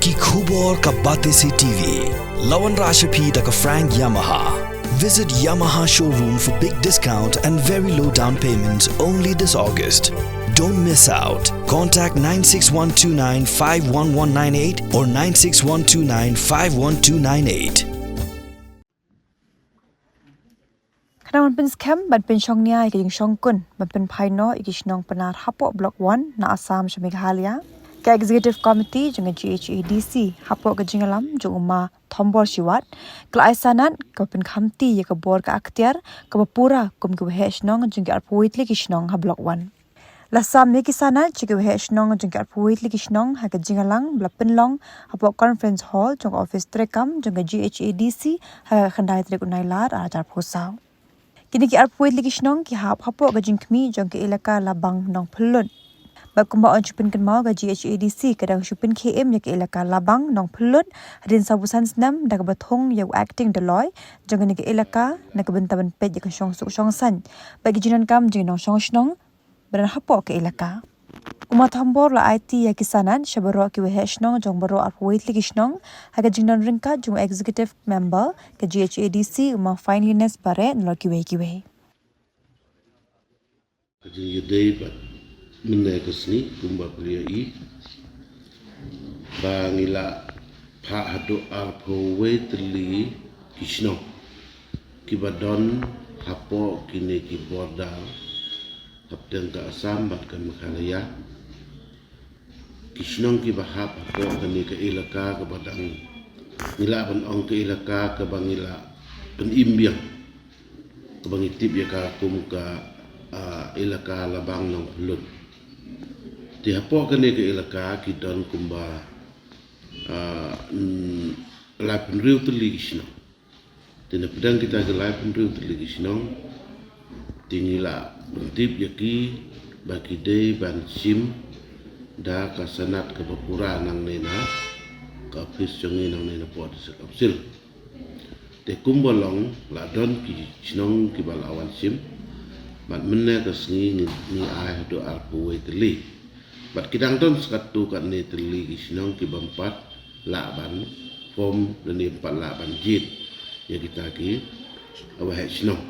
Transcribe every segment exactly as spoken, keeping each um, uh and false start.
Ki khubor ka Batesi T V. La wanrah sha phi da ka Frank Yamaha. Visit Yamaha showroom for big discount and very low down payments only this August. Don't miss out. Contact nine six one two nine five one one nine eight or nine six one two nine five one two nine eight. Khnang ban pynskhem ban pynshong nia ïa ka jingshongkun ban pynphai noh ïa ki shnong Pnar hapoh Block One na Assam sha Meghalaya, ka Executive Committee jong ka G H A D C hapoh ka jingïalam jong u Ma Thombor Shiwat ka la ai sanad kaba pynkhamti ïa ka bor ka aktiar kaba pura kum ki waheh shnong jong ki arphew wei tylli ki shnong ha Block One. La sam ïa ki sanad sha ki waheh shnong jong ki arphew wei tylli ki shnong ha ka jingïalang ba la pynlong hapoh Conference Hall jong ka office treikam jong ka G H A D C ha ka khyndai tarik u Nailar ar hajar arphew saw. Kine ki arphew wei tylli ki shnong ki hap hapoh ka jingkhmih jong ka elaka Labang Nongphyllut. Bad kumba yn shu pynkynmaw, ka G H A D C ka dang shu pynkhie im ïa ka elaka Labang Nongphyllut hadien sawphew san snem da kaba thung ïa u acting Doloi jong kane ka elaka na ka bynta ban peit ïa ka shongsuk shongsaiñ bad ki jingdonkam jong ki nongshong shnong ba don hapoh ka elaka. U Ma Thombor la aiti ïa ki sanad sha baroh ki waheh shnong jong baroh arphew wei tylli ki shnong ha ka jingdon ryngkat jong u Executive Member ka G H A D C, u Ma Finelyness Bareh, nalor kiwei kiwei. Ka jingïadei bad mynne ka sngi kumba phi ïohi ba ngi la phah haduh arphew wei tylli ki shnong kiba don hapoh kine ki border hapdeng ka Assam bad ka Meghalaya. Ki shnong kiba hap hapoh kane ka elaka kaba dang ngi lah ban ong ka elaka kaba ngi la pynim biang, kaba ngi tip ïa ka kum ka, ah, elaka Labang Nongphyllut. Te hapoh kane ka elaka ki don kumba, ah, mm, laiphew hynriew tylli ki shnong. Te na pdeng kita ki laiphew hynriew tylli ki shnong, te ngi la pyntip ïa ki ba ki dei ban shim da ka sanad kaba pura nangne na ka ophis jong ngi nangne na poh District Council. Te kumba long la don ki shnong kiba la wan shim bad mynne ka sngi ngi, ngi ai haduh arphew wei tylli. Bad ki dang don sa katto katne tylli ki shnong ki bym pat lah ban form lane bym pat lah ban jied ïa kita ki waheh shnong.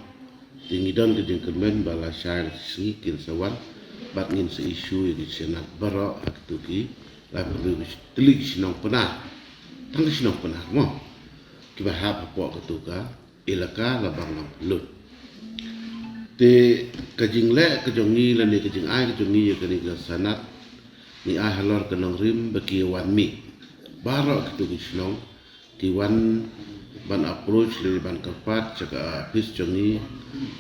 Te ngi don ka jingkyrmen ba lashai lashisngi kin sa wan bad ngin sa issue ïa ki sanad baroh ha kito ki laiphew hynriew tylli ki shnong Pnar. Tang ki shnong Pnar mo kiba hap hapoh kato ka elaka Labang Nongphyllut. Te ka jingleh ka jong ngi lane ka jingai ka jong ngi ïa kane ka sanad ngi ai halor ka nongrim ba ki wan mih. Baroh kito ki shnong ki wan ban approach lane ban kyrpad sha ka ophis jong ngi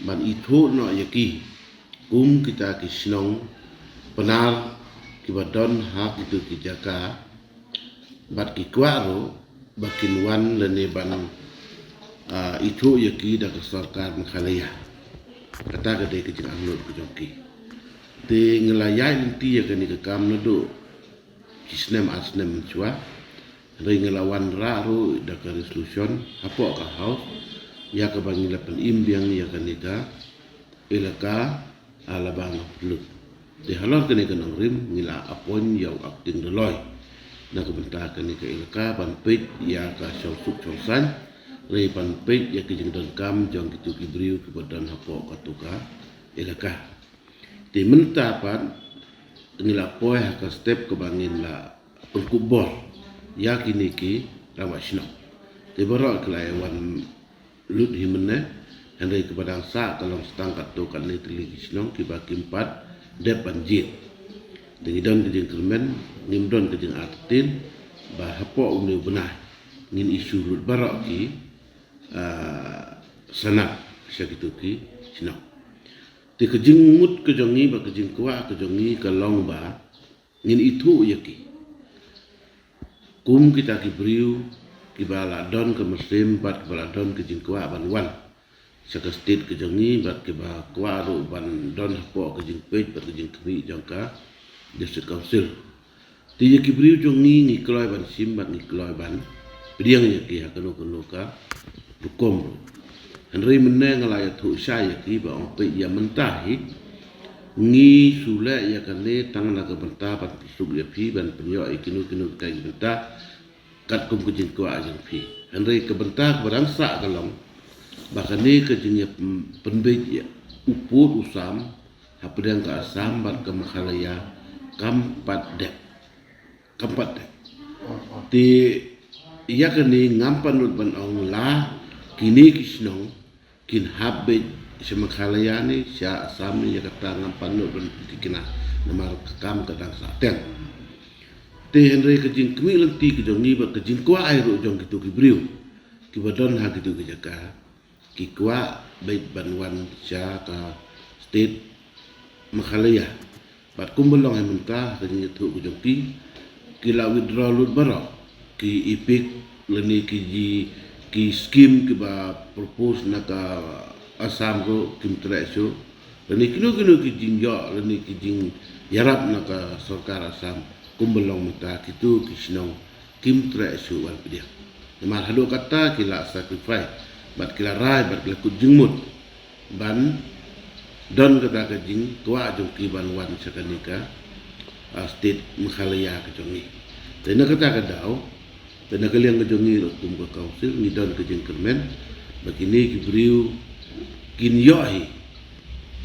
ban ithuh noh ïa ki kum kita ki shnong Pnar kiba don ha kito ki jaka bad ki kwah ruh ba kin wan lane ban, ah, ithuh ïa ki da ka sorkar Meghalaya. Kata ka dei ka jingangnud ka jong ki. Te ngi la ïaid lynti ïa kane ka kam naduh shi snem ar snem mynshuwa. Hynrei ngi la wanrah ruh da ka resolution hapoh ka House ïa kaba ngi la pynim biang ïa kane ka elaka, ah, Labang Nongphyllut. Te halor kane ka nongrim ngi la appoint ïa u acting Doloi na ka bynta kane ka elaka ban peit ïa ka shongsuk shongsaiñ, hynrei ban peit ïa ka jingdonkam jong kito ki briew kiba don hapoh kato ka elaka. Te mynta pat ngi la poi ha ka step kaba ngin la pynkup bor ïa kine ki rangbah shnong. Te baroh ki la ïa wan lut hi mynne, hynrei kaba dang sah ka long sa tang katto katne tylli ki shnong kiba kim pat dep ban jied. Te ngi don ka jingkyrmen, ngim don ka jingartatien ba hapoh une u bnai ngin issue lut baroh ki, ah, sanad sha kito ki shnong. Te ka jingmut ka jong ngi bad ka jingkwah ka jong ngi ka long ba ngin ithuh ïa ki kum kita ki briew kiba la don ka mynsiem bad kiba la don ka jingkwah ban wan sha ka state ka jong ngi bad kiba kwah ruh ban don hapoh ka jingpeit bad ka jingkhmih jong ka District Council. Te ïa ki briew jong ngi ngi kloi ban shim bad ngi kloi ban pdiang ïa ki ha kano kano ka rukom ruh. Hynrei mynne nga la ïathuh shai ïa ki ba ong peit ïa mynta hi ngi shu leh ïa kane tang na ka bynta ban pynsuk ïa phi ban pynïoh ïa kino kino kita ki bynta. katkum ka jingkwah jong phi. Hynrei ka bynta kaba dang sah ka long ba kane ka jingïapynbeit ïa u pud u sam hapdeng ka Assam bad ka Meghalaya kam pat dep. Kam pat dep. Te ïa kane ngam pat nud ban ong la kine ki shnong kin hap beit sha Meghalaya ne sha Assam ne, ïa kata ngam pat nud ban tikna namar ka kam ka dang sah teng. Te hynrei ka jingkhmih lynti ka jong ngi bad ka jingkwah ai ruh jong kito ki briew kiba don ha kito ki jaka ki kwah beit ban wan sha ka state Meghalaya. Bad kumba long hi mynta ka jingïathuh ka jong ki, ki la withdraw lut baroh ki EPIC lane ki ji ki scheme kiba propose na ka Assam ruh kim treh shuh. Lane kino kino ki jingïoh lane ki jingïarap na ka sorkar Assam kumba long mynta kito ki shnong kim treh shuh ban pdiang. Namar haduh katta ki la sacrifice bad ki la rai bad ki la kut jingmut ban don kata ka jingkwah jong ki ban wan sha kane ka, ah, state Meghalaya ka jong ngi. Te na kata ka daw, te na ka liang ka jong ngi ruh kum ka council ngi don ka jingkyrmen ba kine ki briew kin ïoh hi,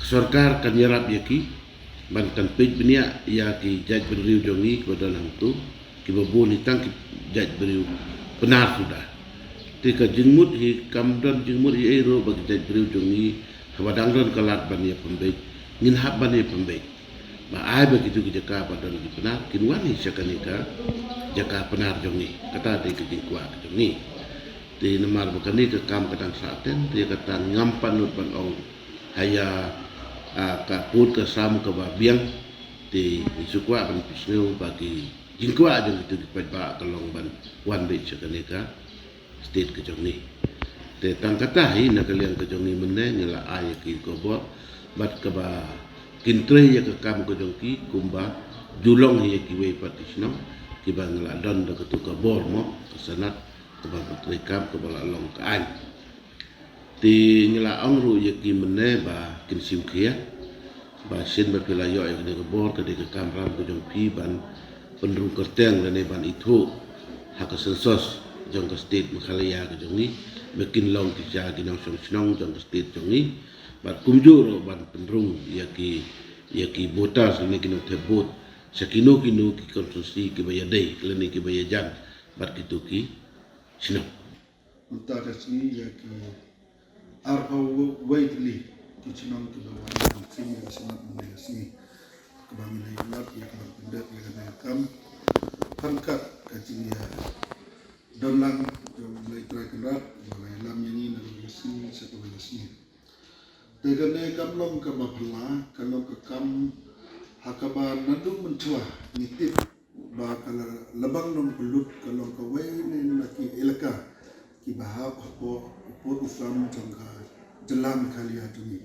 ka sorkar kan ïarap ïa ki ban kan peit bniah ïa ki jaitbynriew jong ngi kiba don hangto, kiba bun hi tang ki jaitbynriew Pnar suda. Te ka jingmut hi kam don jingmut hi ei ruh ba ki jaitbynriew jong ngi haba dang don ka lad ban ïapynbeit ngin hap ban ïapynbeit. Ba ai ba kito ki jaka ba don ki Pnar kin wan hi sha kane ka jaka Pnar jong ngi. Kata dei ka jingkwah ka jong ngi. Te namar ba kane ka kam ka dang sah teng te kata ngam pat nud ban ong ha ïa, ah, ka pud ka sam kaba biang. Te ngi shu kwah ban pynsngew ba ki jingkwah jong kito ki paidbah ka long ban wan beit sha kane ka state ka jong ngi. Te tang kata hi na ka liang ka jong ngi mynne ngi la ai ïa ki khubor bad kaba kin trei ïa ka kam ka jong ki kumba ju long hi ïa kiwei pat ki shnong kiba ngi la don da kato ka bor mo ka sanad kaba ka trei kam kaba la long ka aiñ. Te ngi la ong ruh ïa ki mynne ba kin shim khia ba shen ba phi la ïoh ïa kane ka bor ka dei ka kamram ka jong phi ban pynrung kyrteng lane ban ithuh ha ka census jong ka state Meghalaya ka jong ngi ba kin long ki sha ki nongshong shnong jong ka state jong ngi. Bad kumjuh ruh ban pynrung ïa ki, ïa ki voters lane ki nongthep vote sha kino kino ki constituency kiba ïadei lane kiba ïajan bad kito ki shnong. Mynta ka sngi ïa ki arphew wei tylli ki shnong kiba wan ban shim ïa ka sanad mynne ka sngi. Kaba ngi la ïalap ïa ka ban pyndep ïa kane ka kam. Ryngkat ka jingïadon lang jong U Blei Trai Kynrad ba la ïalam ïa ngi na kawei ka sngi sha kawei ka sngi. Te kane kam long kaba phylla, ka long ka kam ha kaba naduh mynshuwa ngi tip ba ka la, Labang Nongpynlut ka long kawei na ki elaka kiba hap hapoh u pud u sam jong ka jylla Meghalaya jong ngi.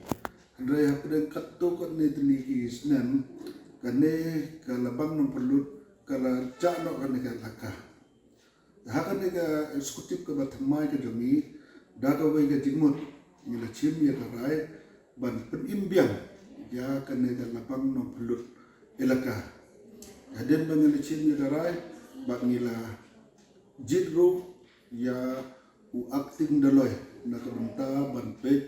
Hynrei hapdeng katto katne tylli ki snem kane ka Labang Nongpynlut ka la jah noh kane ka elaka. Ha kane ka executive kaba thymmai ka jong ngi da kawei ka jingmut ngi la shim ïa ka rai ban pynim biang ïa kane ka Labang Nongpynlut elaka. Hadien ba ngi la shim ïa ka rai bad ngi la jied ruh ïa u acting Doloi na ka bynta ban peit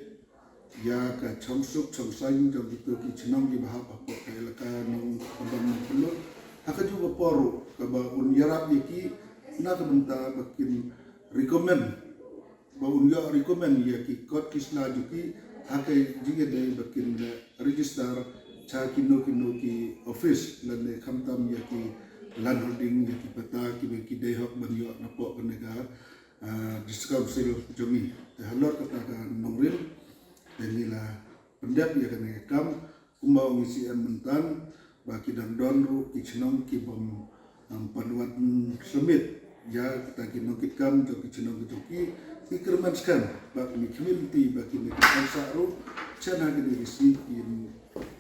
ïa ka chongsuk chongsaiñ jong kito ki shnong kiba hap hapoh ka elaka Nong Labang Nongpynlut. Ha kajuh ka por ruh kaba un ïarap ïa ki na ka bynta ba kin recommend, ba un ïoh recommend ïa ki kot ki sla jong ki ha ka jingïadei ba kin register sha kino kino ki office lane khamtam ïa ki land holding ïa ki patta kiba ki dei hok ban ïoh napoh kane ka ah, District Council jong ngi. Te halor kata ka nongrim te ngi la pyndep ïa kane ka kam kumba ong i C M mynta ba ki dang don ruh ki shnong ki bym, um, pynwad submit ïa kita ki nongkitkam jong ki shnong ki jong ki. Ki kyrmen skhem ba ngi khmih lynti ba kine ki kham sah ruh shen ha kine ki sngi kin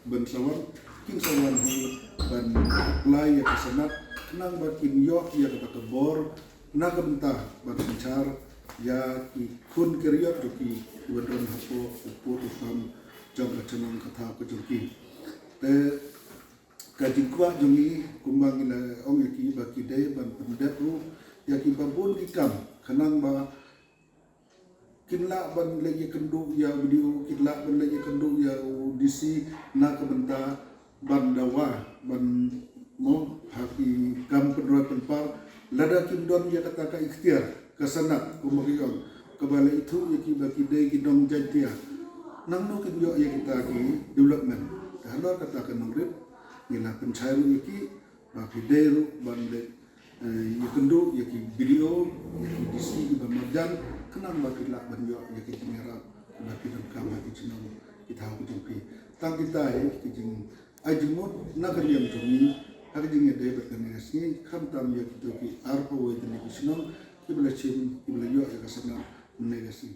ban sa wan, kin sa wan hi ban apply ïa ka sanad khnang ba kin ïoh ïa kata ka bor na ka bynta ban synshar ïa ki khun ki riat jong ki kiba don hapoh u pud u sam jong ka chnong ka thaw ka jong ki. Te ka jingkwah jong ngi kumba ngi la ong ïa ki ba ki dei ban pyndep ruh ïa ki babun ki kam, khnang ba kin lah ban leit ïakynduh ïa u B D O, kin lah ban leit ïakynduh ïa u D C na ka bynta ban dawa ban mo ha ki kam pynroi pynpar, lada kim don ïa kata ka ikhtiar ka sanad, kumba ki ong, kaba la ithuh ïa ki ba ki dei ki nong Jaiñtia. Nangno kin ïoh ïa kita ki development? Te halor kata ka nongrim ngi la pynshai ruh ïa ki ba phi dei ruh ban leit, eh, ïakynduh ïa ki B D O, ïa ki D C kiba marjan, khnang ba phi lah ban ïoh ïa ki jingïarap ba phi donkam ha ki chnong ki thaw ki jong phi. Tang kita hi ki jing ai jingmut na ka liang jong ngi ha ka jingïadei bad kane ka sngi, khamtam ïa kito ki arphew wei tylli ki shnong kiba la shim, kiba la ïoh ïa ka sanad mynne ka sngi.